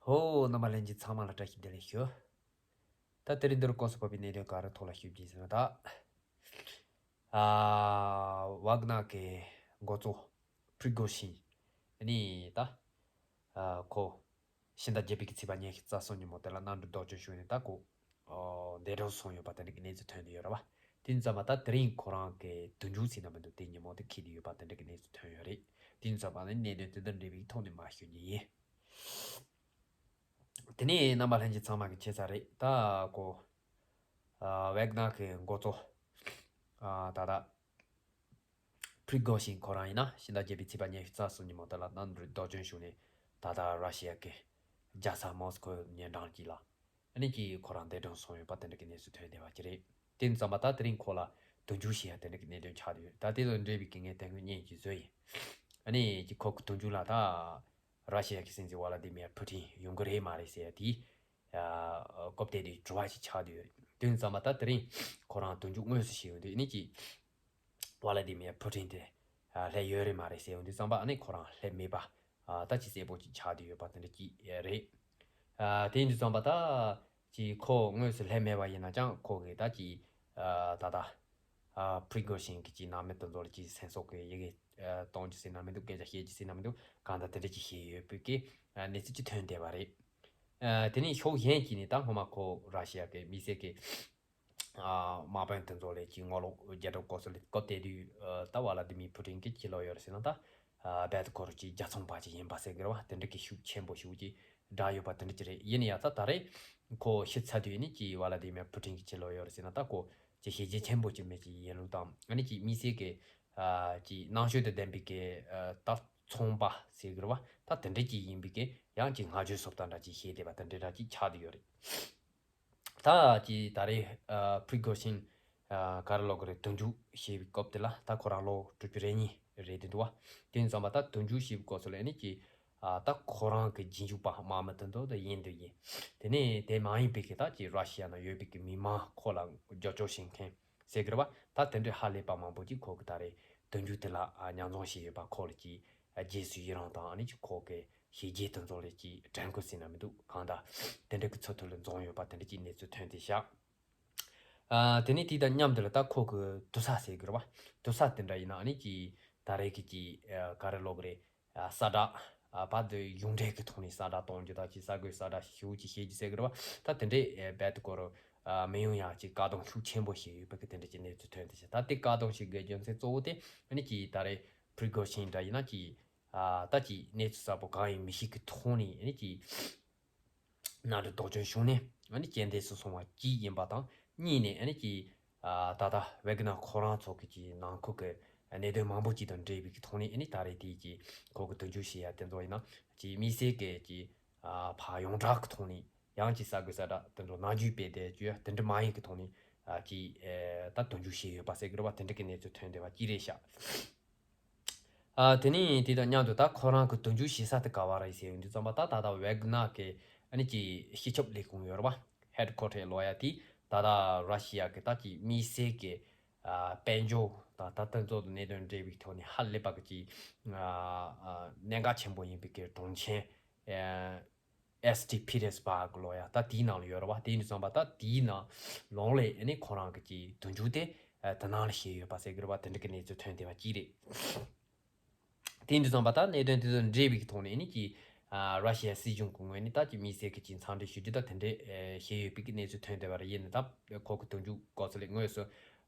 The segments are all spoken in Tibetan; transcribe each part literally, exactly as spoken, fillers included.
ཧོ། རྣམ་པ་ལྷན་རྒྱས་ཚང་མ་ལ་བཀྲ་ཤིས་བདེ་ལེགས་ཞུ། ད་དེ་རིང་འདིར་སྐབས་སུ་བབས་པའི་གནད་དོན་ག་རེ་ཐོག་ལ་ཞུ་རྒྱུ་ཡིན་ཟེར་ན་ད། ཨ། ཝག་ནར་གྱི་འགོ་གཙོ་པྲི་གོ་ཤིན་ནི་ད། ཨ། ཁོ་ཕྱི་ཟླ་བརྒྱད་པའི་ཚེས་པ་ཉི་ཤུ་རྩ་གསུམ་ཉིན་མོ་དེ་ལ་གནམ་གྲུ་ལྡོག་སྐྱོན་བྱུང་ནས་ད་ཁོ། ཨོ། འདས་གྲོངས་སོང་ཡོད་པ་དེ་འདྲ་གི་གནས་ཚུལ་ཐོན་བསྡད་ཡོད་རེད་བ། དེ་ཙམ་པ་ད་དེ་རིང་ཁོ་རང་གི་དུས་མཇུག་ཟེར་ན་མི་འདུག་དེ་ཉིན་མོ་དེ་འཁེལ་བསྡད་ཡོད་པ་དེ་འདྲ་གི་གནས་ཚུལ་ཐོན་ཡོད་རེད། དེ་ཙམ་པ་ནི་གནད་དོན་དེ་དང་འབྲེལ་བའི་ཐོག་ནས་མར་ཞུ་རྒྱུ་ཡིན། དེ་ནས་རྣམ་པ་ལྷན་རྒྱས་ཚང་མ་གི་ཆེ་ས་རེད་ད་ཁོ། ཨ། ཝག་ནར་གྱི་འགོ་གཙོ། ཨ། ད་ད། པྲི་གོ་ཤིན་ཁོ་རང་ཡིན་ན་ཕྱི་ཟླ་བརྒྱད་པའི་ཚེས་པ་ཉི་ཤུ་རྩ་གསུམ་ཉིན་མོ་དེ་ལ་གནམ་གྲུ་ལྡོག་སྐྱོན་བྱུང་ནས་ད་ལྟ་ར་ཤི་ཡ་གི་རྒྱལ་ས་མོ་སི་ཁོ་ཉེ་འགྲམ་གཅིག་ལ་ཨ་ནི་ཀྱིས་ཁོ་རང་འདས་གྲོངས་སོང་ཡོད་པ་དེ་འདྲ་གི་གནས་ཚུལ་ཐོན་བསྡད་པ་ཅིག་རེད། དེ་ཙམ་པ་ད་དེ་རིང་ཁོ་ལ་དུས་མཇུག་བྱེད་ཡ་དེ་འདྲ་གི་གནད་དོན་ཆགས་བསྡད་ཡོད། ད་དེ་དང་འབྲེལ་བའི་གི་ངས་དེ་སྔོན་བརྙན་ཅིག་བཟོས་ཡིན། ཨ་ནི་ཀྱིས་ཁོ་གི་དུས་མཇུག་ལ་ད་ར་ཤི་ཡ་གི་སྲིད་འཛིན་ཝ་ལ་དི་མིར་ཕུ་ཊིན་ཡོང་གི་རེད་མ་རེད་ཟེར་ཡ་དེ། ཨ། སྐབས་དེ་དུས་དྲི་བ་ཞིག་ཆགས་བསྡད་ཡོད། དེ་ཙམ་པ་ད་དེ་རིང་ཁོ་རང་དུས་མཇུག་དངོས་སུ་བྱས་ཡོང་དུས་ཨ་ནི་ཀྱིས། ཝ་ལ་དི་མིར་ཕུ་ཊིན་དེ། ཨ། སླེབས་ཡོད་རེད་མ་རེད་ཟེར་ཡོང་དུས་ཙམ་པ་ཨ་ནི་ཁོ་རང་སླེབས་མེད་པ། ཨ། ད་ཅིག་གསལ་པོ་ཅིག་ཆགས་བསྡད་ཡོད་པ་དེ་འདྲ་ཅིག་རེད། ཨ། དེ་ཡིན་དུས་ཙམ་པ་ད་ཅིག་ཁོ་དངོས་སུ་སླེབས་མེད་པ་ཡིན་ན་ཅང་ཁོ་གིས་ད་ཅིག་ཨ། ད་ད། ཨ། པྲི་གོ་ཤིན་གྱི་ཅིག་ནང་མི་དེ་ཚོ་ལ་ཅིག་སེམས་སོགས་ཀྱི་ཡི་གེ་ཨ། གཏོང་རྒྱུ་ཟེར་ན་མི་འདུག་སྐད་ཆ་བཤད་རྒྱུ་ཟེར་ན་མི་འདུག་གང་ལྟར་དེ་འདྲ་ཅིག་བྱས་ཡོད་པའི་གི་ཨ། གནས་ཚུལ་ཅིག་ཐོན་བསྡད་པ་རེད། ཨ། དེ་ནས་ཕྱོགས་གཞན་གཅིག་ནས་ད་སྔོན་མ་ཁོ་ར་ཤི་ཡ་གི་དམིགས་བསལ་གྱི། ཨ། དམག་དཔོན་དེ་ཚོ་ལ་ཅིག་ངོ་ལོག་རྒྱལ་ཁབ་སྐོར་སོགས་ལ་སྐབས་དེ་དུས་ཨ། ད་ཝ་ལ་དི་མིར་ཕུ་ཊིན་གྱིས་ཅི་ལབ་ཡོད་རེད་ཟེར་ན་ད། ཨ། རྦད་དེ་ཁོ་རང་ཅིག་རྒྱལ་ཚོང་པ་ཅིག་ཡིན་པ་ཟེར་གི་རེད་བ། དེ་འདྲ་གི་ཤུགས་ཆེན་པོ་ཞེ་པོ་ཅིག་བསྒྲགས་ཡོད་པ་དེ་འདྲ་ཅིག་རེད། ཡིན་ན་ཡང་ད་ད་རེས་ཁོ་ཤི་ཚར་དུས་ཨ་ནི་ཅིག་ཝ་ལ་དི་མིར་ཕུ་ཊིན་གྱིས་ཅི་ལབ་ཡོད་རེད་ཟེར་ན་ད་ཁོ་ཅིག་བྱས་རྗེས་ཆེན་པོ་ཅིག་མེད་ཅིག་ཡིན་ལུགས་དང་ཨ་ནི་ཅིག་དམིགས་བསལ་གྱི། ཨ། ཅིག་རྣམ་དཔྱོད་དང་ལྡན་པའི་གི། ཨ། ད་ཚོང་པ་ཟེར་གི་རེད་བ། ད་དེ་འདྲ་ཅིག་ཡིན་པའི་གི་ཡང་ཅིག་བསྔགས་བརྗོད་སོགས་དང་འདྲ་ཅིག་བྱས་བསྡད་པ་དེ་འདྲ་འདྲ་ཅིག་ཆགས་བསྡད་ཡོད་རེད། ད་ཅིག་ད་རེས་ཨ། པྲི་གོ་ཤིན་ཨ། ག་རེ་ལབ་དགོས་རེད། དུས་མཇུག་བྱས་པའི་སྐབས་དེ་ལ་ད་ཁོ་རང་ལོ་དྲུག་ཅུ་རེ་གཉིས་རེད་འདུག་བ། དེ་ཙམ་པ་ད་དུས་མཇུག་བྱས་པའི་སྐབས་སུ་ལ་ཨ་ནི་ཅིག་ཨ། ད་ཁོ་རང་གི་རྗེས་འཇུག་པ་དམག་མི་དེ་ཚོ་ད་ཡིན་དུ་ཡིན། དེ་ནས་དེ་མ་ཡིན་པའི་གི་ད་ཅིག་ར་ཤི་ཡ་ནང་ཡོད་པའི་གི་མི་མང་ཁོ་ལ་རྒྱབ་སྐྱོར་བྱེད་མཁན་ཟེར་གི་རེད་བ། ད་དེ་འདྲའི་ཧ་ལས་པ་མང་པོ་ཅིག་ཁོ་གི་ད་རེས་དུས་མཇུག་དེ་ལ་ཨ། མཉམ་འཛོམས་བྱས་ཡོད་པ། ཁོ་ལ་ཅིག་ཨ། རྗེས་སུ་ཡི་རང་དང་ཨ་ནི་ཅིག་ཁོ་གི་བྱས་རྗེས་དེ་ཚོ་ལ་ཅིག་དྲན་སྐུལ་ཟེར་ན་མི་འདུག་གང་ལྟར་དེ་འདྲ་གི་ཚུལ་དུ་ལ་འཛོམས་ཡོད་པ་དེ་འདྲ་ཅིག་གནས་ཚུལ་ཐོན་བསྡད་ཤག་ཨ། དེ་ནས་དེ་དང་མཉམ་དུ་ལ་ད་ཁོ་གི་དུར་ས་ཟེར་གི་རེད་བ། དུར་ས་དེ་འདྲ་ཡིན་ན་ཨ་ནི་ཅིག་ད་རེས་ཀྱི་ཅིག་ཨ། ག་རེ་ལབ་དགོས་རེད། ཨ། གསལ་བསྒྲགས། ཨ། བར་དུ་གཞུང་འབྲེལ་གྱི་ཐོག་ནས་གསལ་བསྒྲགས་གཏོང་རྒྱུ་དང་ཅིག་གསར་འགོད་གསལ་བསྒྲགས་ཞེ་པོ་ཅིག་བྱེད་རྒྱུ་ཟེར་གི་རེད་བ། ད་དེ་འདྲའི་ཨ། རྦད་དེ་ཁོ་རང་ཨ། མི་ཡོང་ཡ་ཅིག་བཀག་སྡོམ་ཤུགས་ཆེན་པོ་བྱས་ཡོད་པའི་གི་དེ་འདྲ་ཅིག་གནས་ཚུལ་ཐོན་བསྡད་ཤག་ད་དེ་བཀག་སྡོམ་བྱེད་དགོས་རྒྱུ་མཚན་གཙོ་བོ་དེ་ཨ་ནི་ཅིག་ད་རེས་པྲི་གོ་ཤིན་འདྲ་ཡིན་ན་ཅིག་ཨ། ད་ཅིག་གནས་ཚུལ་གསལ་པོ་གང་ཡིན་མི་ཤེས་གི་ཐོག་ནས་ཨ་ནི་ཅིག་གནམ་གྲུ་ལྡོག་སྐྱོན་བྱུང་ནས་ཨ་ནི་རྐྱེན་འདས་སུ་སོང་བ་གཅིག་ཡིན་པ་དང་། གཉིས་ནས་ཨ་ནི་ཅིག་ཨ། ད་ལྟ་ཝེ་གྷི་ནར་ཁོ་རང་ཚོ་གི་ཅིག་ནང་ཁུལ་གྱི་གནད་དོན་མང་པོ་ཅིག་དང་འབྲེལ་བའི་གི་ཐོག་ནས་ཨ་ནི་ད་རེས་དེའི་ཅིག་ཁོ་གི་དོན་འཁྱོལ་བྱེད་ཡ་དེ་ཚོ་ཡིན་ན་ཅིག་དམིགས་བསལ་གྱི་ཅིག་ཨ། ཕར་ཡོངས་གྲགས་ཀྱི་ཐོག་ནས་ཡང་ཅིག་གསར་འགོད་གསལ་བསྒྲགས་དེ་ཚོ་ནམ་རྒྱུན་སྤེལ་བསྡད་རྒྱུ་ཡ་དེ་འདྲ་མ་ཡིན་གི་ཐོག་ནས་ཨ། ཅིག་ཨ། ད་དོན་འཁྱོལ་བྱས་ཡོད་པ་ཟེར་གི་རེད་བ། དེ་འདྲ་གི་གནས་ཚུལ་ཐོན་བསྡད་པ་ཅིག་རེད་ཤག་ཨ། དེ་ནས་དེ་དང་མཉམ་དུ་ད་ཁོ་རང་གི་དོན་འཁྱོལ་བྱེད་ས་དེ་ག་བ་རེད་ཟེར་ཡོང་དུས་ཙམ་པ་ད་ད་ལྟ་ཝེ་གྷི་ནར་གི་ཨ་ནི་ཅིག་སྤྱི་ཁྱབ་ལས་ཁུངས་ཡོད་རེད་བ། ཧེཌ་ཀོ་ཊར་ལབ་ཡ་དེ་ད་ལྟ་ར་ཤི་ཡ་གི་ད་ཅིག་དམིགས་བསལ་གི་ཨ། དཔལ་འབྱོར་དང་ད་ལྟ་ཚོ་དང་གནད་དོན་འབྲེལ་བའི་ཐོག་ནས་ཧ་ལས་པ་གི་ཅིག་ཨ། ཨ། གནད་འགག་ཆེན་པོ་ཡིན་པའི་གི་གྲོང་ཁྱེར་ཨ། ཨེ་སི་ཊི་པི་ཊར་སྦག་ལབ་ཡ་ད་དེའི་ནང་ལ་ཡོད་རེད་བ། དེ་ཡིན་དུས་ཙམ་པ་ད་དེའི་ནང་ལོགས་ལ་ཨ་ནི་ཁོ་རང་གི་ཅིག་དོན་འཁྱོལ་དེ་ཨ། དེ་ནང་ལ་བྱས་ཡོད་པ་ཟེར་གི་རེད་བ། དེ་འདྲ་གི་གནས་ཚུལ་ཐོན་བསྡད་པ་ཅིག་རེད། དེ་ཡིན་དུས་ཙམ་པ་ད་གནད་དོན་དེ་ཚོ་འབྲེལ་བའི་གི་ཐོག་ནས་ཨ་ནི་ཅིག་ཨ། ར་ཤི་ཡ་སྲིད་གཞུང་གི་ངོས་ནས་ད་ཅིག་དམིགས་བསལ་གི་ཅིག་འཚམས་འདྲི་ཞུ་རྒྱུ་ད་དེ་འདྲ་ཨ། བྱས་ཡོད་པའི་གི་གནས་ཚུལ་ཐོན་བསྡད་པ་རེད། ཡིན་ནའི་ད་ཁོ་གི་དོན་འཁྱོལ་སྐབས་སུ་ལ་དངོས་སུ་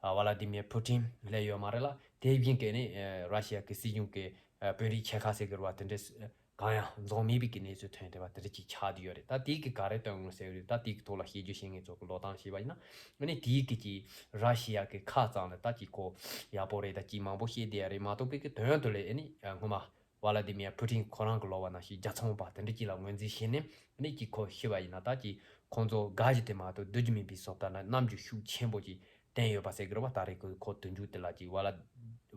ཨ། ཝ་ལ་དི་མིར་ཕུ་ཊིན་སླེབས་ཡོད་མ་རེད་ལ། དེ་བཞིན་གི་ཨ་ནི་ཨ། ར་ཤི་ཡ་གི་སྲིད་གཞུང་གི་ཨ། དཔོན་རིགས་ཆེ་ཁག་ཟེར་གི་རེད་བ། དེ་འདྲ་གང་ཡང་འཛོམས་མེད་པའི་གི་གནས་ཚུལ་ཐོན་བསྡད་པ་དེ་འདྲ་ཅིག་ཆགས་བསྡད་ཡོད་རེད། ད་དེའི་གི་ག་རེ་སྟོན་ཡོང་ཟེར་བ་རེད། ད་དེའི་གི་ཐོག་ལ་དཔྱད་བརྗོད་བྱེད་མཁན་ཚོ་གི་ཀློག་སྟངས་བྱས་པ་ཡིན་ན་ཨ་ནི་དེའི་གི་ཅིག་ར་ཤི་ཡ་གི་ཁ་རྩང་ལ་ད་ཅིག་ཁོ་ཡག་པོ་རེད། ད་ཅིག་མང་པོ་བཤད་བསྡད་ཡ་རེད་མ་གཏོགས་པའི་གི་དོན་དུ་ལ་ཨ་ནི་ཨ། སྔོན་མ་ཝ་ལ་དི་མིར་ཕུ་ཊིན་ཁོ་རང་གི་ལབ་པ་ནང་བཞིན་རྒྱལ་ཚོང་པ་དེ་འདྲ་ཅིག་ལ་ངོས་འཛིན་བྱས་ནས་ཨ་ནི་ཅིག་ཁོ་ཤི་བ་ཡིན་ན་ད་ཅིག་ཁོང་ཚོ་དགའ་རྒྱུ་དེ་མ་གཏོགས་སྡུག་རྒྱུ་མེད་པའི་བཟོ་ལྟ་ན་རྣམ་འགྱུར་ཤུགས་ཆེན་པོ་ཅིག་བསྟན་ཡོད་པ་ཟེར་གི་རེད་བ། ད་རེས་ཁོ་ཁོ་དོན་འཁྱོལ་དེ་ལ་ཅིག་ཝ་ལ་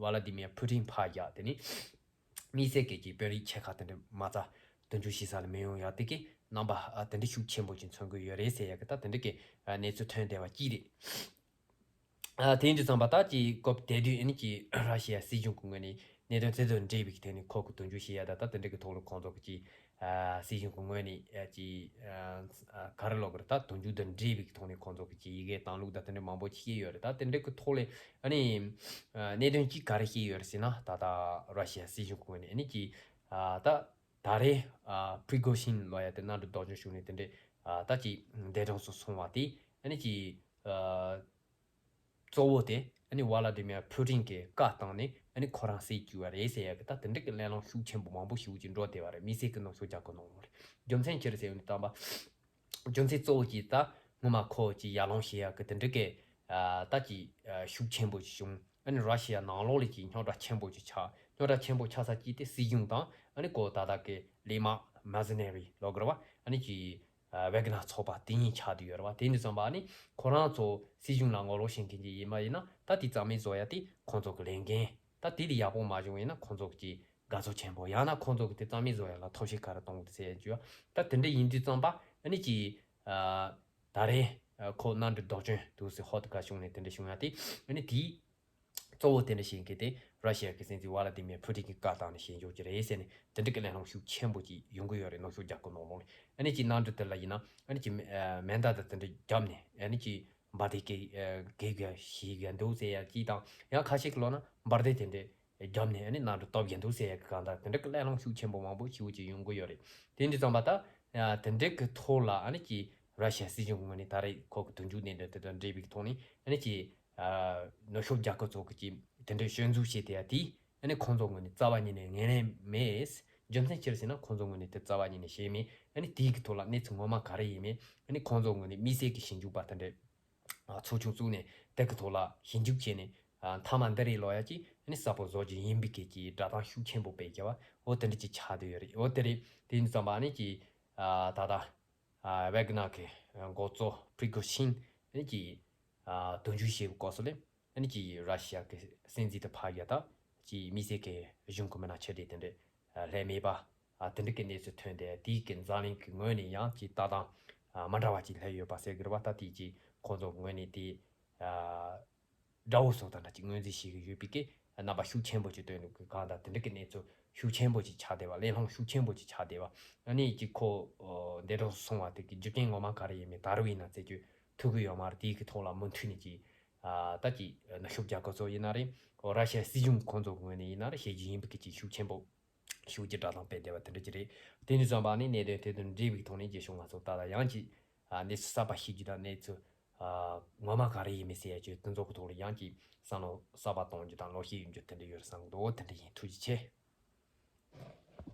ཝ་ལ་དི་མིར་ཕུ་ཊིན་ཕར་བཞག་དེ་ནི་དམིགས་བསལ་གྱི་ཅིག་དཔོན་རིགས་ཆེ་ཁག་དེ་འདྲ་མ་རྩ་དོན་འཁྱོལ་བྱེད་ས་ལ་མི་ཡོང་ཡ་དེ་གི་རྣམ་པ་ཨ། དེ་འདྲ་ཤུགས་ཆེན་པོ་ཅིག་མཚོན་གི་ཡོད་རེད་ཟེར་ཡ་གི་ད་དེ་འདྲ་གི་ཨ། གནས་ཚུལ་ཐོན་བསྡད་པ་ཅིག་རེད། ཨ། དེ་ཡིན་དུས་ཙམ་པ་ད་ཅིག་སྐབས་དེ་དུས་ཨ་ནི་ཅིག་ར་ཤི་ཡ་སྲིད་གཞུང་གི་ངོས་ནས་གནད་དོན་དེ་དང་འབྲེལ་བའི་ཐད་ནས་ཁོ་གི་དོན་འཁྱོལ་བྱེད་ཡ་ད་ད་དེ་འདྲ་གི་ཐོག་ལ་ཁོང་ཚོ་གི་ཅིག་ ཨ་སྲིད་གཞུང་གི་ངོས་ནས་ཨ་ཅི་ཨ་ག་རེ་ལབ་དགོས་རེད། ད་དོན་འཁྱོལ་དང་འབྲེལ་བའི་ཐོག་ནས་ཁོང་ཚོ་གི་ཅི་ཡི་གེ་བཏང་ལུགས་དང་དེ་འདྲ་མང་པོ་ཅིག་བཤད་ཡོད་རེད། ད་དེ་འདྲ་གི་ཐོག་ལས་ཨ་ནི་ཨ་གནད་དོན་གཅིག་ག་རེ་བཤད་ཡོད་རེད་ཟེར་ན། ད་ལྟ་ར་ཤི་ཡ་སྲིད་གཞུང་གི་ངོས་ནས་ཨ་ནི་ཅི་ཨ་ད་ད་རེས་ཨ་པྲི་གོ་ཤིན་ལབ་ཡ་དེ་མནའ་འབྲེལ་ལྡོག་སྐྱོན་བྱུང་ནས་དེ་འདྲ་ཨ་ད་ཅི་འདས་གྲོངས་སུ་སོང་བ་དེ་ཨ་ནི་ཅི་ཨ་གཙོ་བོ་དེ་ཨ་ནི་ཝ་ལ་ཏི་མེར་ཕུ་ཏིན་གྱིས་བཀའ་བཏང་ནས་ཨ་ནི་ཁོ་རང་བསད་བཅུག་པ་རེད་ཟེར་ཡ་གི་ད་དེ་འདྲ་གི་གླེང་སློང་ཤུགས་ཆེན་པོ་མང་པོ་ཞིག་ཅིག་འགྲོ་བསྡད་པ་རེད། མི་སེར་གྱི་ནང་ཤོག་རྒྱག་གི་ནང་ལོགས་རེད། རྒྱུ་མཚན་ཅི་རེད་ཟེར་ཡོང་དུས་ཙམ་པ། རྒྱུ་མཚན་གཙོ་བོ་གཅིག་ད་ངོ་མ་ཁོ་ཅིག་ཡར་ལངས་བྱེད་ཡ་གི་དེ་འདྲ་གི་ཨ་ད་ཅིག་ཨ་ཤུགས་ཆེན་པོ་ཅིག་བྱུང་། ཨ་ནི་ར་ཤི་ཡ་ནང་ལོགས་ལ་ཅིག་རྙོག་དྲ་ཆེན་པོ་ཅིག་ཆགས། རྙོག་དྲ་ཆེན་པོ་ཆགས་ས་གཅིག་དེ་སྲིད་གཞུང་དང་ཨ་ནི་ཁོ་ད་ལྟ་གི་གླས་དམག་མར་སི་ནེ་རི་ལབ་དགོས་རེད་པ། ཨ་ནི་ཅིག་ཨ་ཝེ་གྷི་ནར་ཚོགས་པ་དེ་གཉིས་ཆགས་བསྡད་ཡོད་རེད་པ། དེ་ཡིན་དུས་ཙམ་པ་ཨ་ནི་ཁོ་རང་ཚོ་སྲིད་གཞུང་ལ་ངོ་ལོག་བྱེད་མཁན་ཅིག་ཡིན་པ་ཡིན་ན་ད་དེ་རྩ་མེད་བཟོ་ཡ་དེ་ཁོང་ཚོ་གི་ལས་འགན། ད་དེ་ལས་ཡག་པོ་མ་བྱུང་བ་ཡིན་ན་ཁོང་ཚོ་གི་ཅིག་དགའ་ཚོར་ཆེན་པོ། ཡང་ན་ཁོང་ཚོ་གི་དེ་རྩ་མེད་བཟོ་ཡ་ལ་ཐབས་ཤེས་ག་རེ་གཏོང་དགོས་ཟེར་ཡ་བྱས། ད་དེ་འདྲ་ཡིན་དུས་ཙམ་པ་ཨ་ནི་ཅིག་ཨ་ད་རེས་ཨ་ཁོ་མནའ་འབྲེལ་ལྡོག་སྐྱོན་འདུག་ཟེར་ཧོབ་ཏེ་ག་བྱུང་ནས་དེ་འདྲ་བྱུང་ཡ་དེ་ཨ་ནི་དེའི་གཙོ་བོ་དེ་འདྲ་བྱེད་མཁན་དེ་ར་ཤི་ཡ་གི་སྲིད་འཛིན་ཝ་ལ་ཏི་མེར་ཕུ་ཏིན་གྱིས་བཀའ་བཏང་ནས་བྱེད་འཇོག་གི་རེད་ཟེར་ནས་དེ་འདྲ་གི་གླེང་སློང་ཤུགས་ཆེན་པོ་ཅིག་ཡོང་གི་ཡོད་རེད། ནུབ་ཕྱོགས་རྒྱལ་ཁབ་ནང་ལོགས་ནས་ཨ་ནི་ཅིག་མནའ་འབྲེལ་དེ་ལ་ཡིན་ན་ཨ་ནི་ཅིག་མེ་ཨ་མེ་མདའ་དང་དེ་འདྲ་བརྒྱབ་ནས་ཨ་ནི་ཅིག་འབར་མདེལ་གེ་ཨ་གེ་གེ་བྱེད་ཀྱི་འདུག་ཟེར་ཡ་ཅིག་དང་། ཡང་ཁ་ཤས་ཀྱི་ལོག་ན་འབར་མདེལ་དེ་འདྲ་བརྒྱབ་ནས་ཨ་ནི་མནའ་འབྲེལ་སྟོབས་ཀྱི་འདུག་ཟེར་ཡ་གི་གང་ལྟར་དེ་འདྲ་གི་གླེང་སློང་ཤུགས་ཆེན་པོ་མང་པོ་ཞེ་པོ་ཅིག་ཡོང་གི་ཡོད་རེད། དེ་འདྲ་ཙམ་པ་ད་ཨ་དེ་འདྲ་གི་ཐོག་ལ་ཨ་ནི་ཅིག་ར་ཤི་ཡ་སྲིད་གཞུང་གི་ངོས་ནས་ད་རེས་ཁོ་གི་དོན་འཁྱོལ་གནད་དོན་དེ་དང་འབྲེལ་བའི་ཐོག་ནས་ཨ་ནི་ཅིག་ཨ་ནུབ་ཕྱོགས་རྒྱལ་ཁབ་ཚོ་གི་ཅིག་དེ་འདྲའི་སྐྱོན་འཛུགས་བྱས་ཏེ་ཡ་དེ་ཨ་ནི་ཁོང་ཚོ་ངོས་ནས་རྩ་བ་ཉིད་ནས་ངོས་ལེན་མེད། རྒྱུ་མཚན་ཅི་རེད་ཟེར་ན་ཁོང་ཚོ་ངོས་ནས་དེ་རྩ་བ་ཉིད་ནས་བྱས་མེད། ཨ་ནི་དེའི་གི་ཐོག་ལ་གནས་ཚུལ་ངོ་མ་ག་རེ་ཡིན་མིན་ཨ་ནི་ཁོང་ཚོ་ངོས་ནས་དམིགས་བསལ་གྱི་ཞིབ་འཇུག་པ་དེ་འདྲས་ཨ་ཚོགས་ཆུང་བཙུགས་ནས་དེ་གི་ཐོག་ལ་ཞིབ་འཇུག་བྱས་ནས་ཨ་མཐའ་མ་འདི་རེད་ལབ་ཡ་ཅིག་ཨ་ནི་གསལ་པོ་བཟོ་རྒྱུ་ཡིན་པའི་གི་ཅིག་སྒྲ་གདངས་ཤུགས་ཆེན་པོ་སྤེལ་རྒྱུ་བ་འོ་དེ་འདྲ་ཅིག་ཆགས་བསྡད་ཡོད་རེད། འོ་དེ་རེད། དེ་ཡིན་ཙམ་པ་ཨ་ནི་ཅིག་ཨ་ད་ལྟ་ཨ་ཝེ་གྷི་ནར་གི་འགོ་གཙོ་པྲི་གོ་ཤིན་ཨ་ནི་ཅིག་ཨ་དོན་འཁྱོལ་བྱས་པའི་སྐབས་སུ་ལས་ཨ་ནི་ཅིག་ར་ཤི་ཡ་གི་སྲིད་འཛིན་དེ་ཕར་ཡ་ད་ཅིག་དམིགས་བསལ་གྱི་གཞུང་གི་མི་སྣ་ཆེ་གྲས་དེ་འདྲས་ཨ་སླེབས་མེད་པ། ཨ་དེ་འདྲ་གི་གནས་ཚུལ་ཐོན་ཏེ་དེའི་གི་འཛམ་གླིང་གི་ངོས་ནས་ཡང་ཅིག་ལྟ་སྟངས་ཨ་མ་འདྲ་བ་ཅིག་སླེབས་ཡོད་པ་ཟེར་གི་རེད་བ། ད་དེ་ཅིག་ཁོང་ཚོ་ངོས་ནས་དེ་ཨ་དགྲ་བོ་བཟོ་ལྟ་འདྲ་ཅིག་ངོས་འཛིན་བྱེད་གི་ཡོད་པའི་གི་རྣམ་པ་ཤུགས་ཆེན་པོ་ཅིག་སྟོན་འདུག་གི་གང་ལྟར་དེ་འདྲ་གི་གནས་ཚུལ་ཤུགས་ཆེན་པོ་ཅིག་ཆགས་བསྡད་པ། གླེང་སློང་ཤུགས་ཆེན་པོ་ཅིག་ཆགས་བསྡད་པ། ཨ་ནི་ཅིག་ཁོ་ཨོ་འདས་གྲོངས་སུ་སོང་བ་དེ་གི་རྒྱུ་རྐྱེན་ངོ་མ་ག་རེ་ཡིན་མིན་ད་རུང་ཡིན་ན་རྩད་གཅོད་ཐུབ་གི་ཡོད་མ་རེད། དེའི་གི་ཐོག་ལ་མུ་མཐུད་ནས་ཅིག་ཨ་ད་ཅིག་ནུབ་ཕྱོགས་རྒྱལ་ཁབ་ཚོ་ཡིན་ན་རེད། ཨོ་ར་ཤི་ཡ་སྲིད་གཞུང་ཁོང་ཚོ་གི་ངོས་ནས་ཡིན་ན་རེད། བྱེད་རྒྱུ་ཡིན་པའི་གི་ཅིག་ཤུགས་ཆེན་པོ་ཤུགས་ཀྱི་སྒྲ་གདངས་སྤེལ་བསྡད་པ་དེ་འདྲ་ཅིག་རེད། དེ་ནས་བཟུང་བ་ནི་གནད་དོན་དེ་དང་འབྲེལ་བའི་ཐོག་ནས་རྒྱལ་སྤྱི་ང་ཚོ་ད་ལྟ་ཡང་ཅིག་ཨ་གནས་ཚུལ་གསར་པ་ཤེས་རྒྱུ་དང་གནས་ཚུལ་ཨ་ངོ་མ་ག་རེ་ཡིན་མིན་ཟེར་ཡ་ཅིག་དེ་ཚོ་གི་ཐོག་ལ་ཡང་ཅིག་བསམ་བློ་གསར་པ་གཏོང་རྒྱུ་དང་བློ་ཤེས་ཡོང་རྒྱུ་དེ་འདྲ་ཡོད་བསམ་གི་འདུག་དེ་འདྲ་ཡིན། ཐུགས་རྗེ་ཆེ།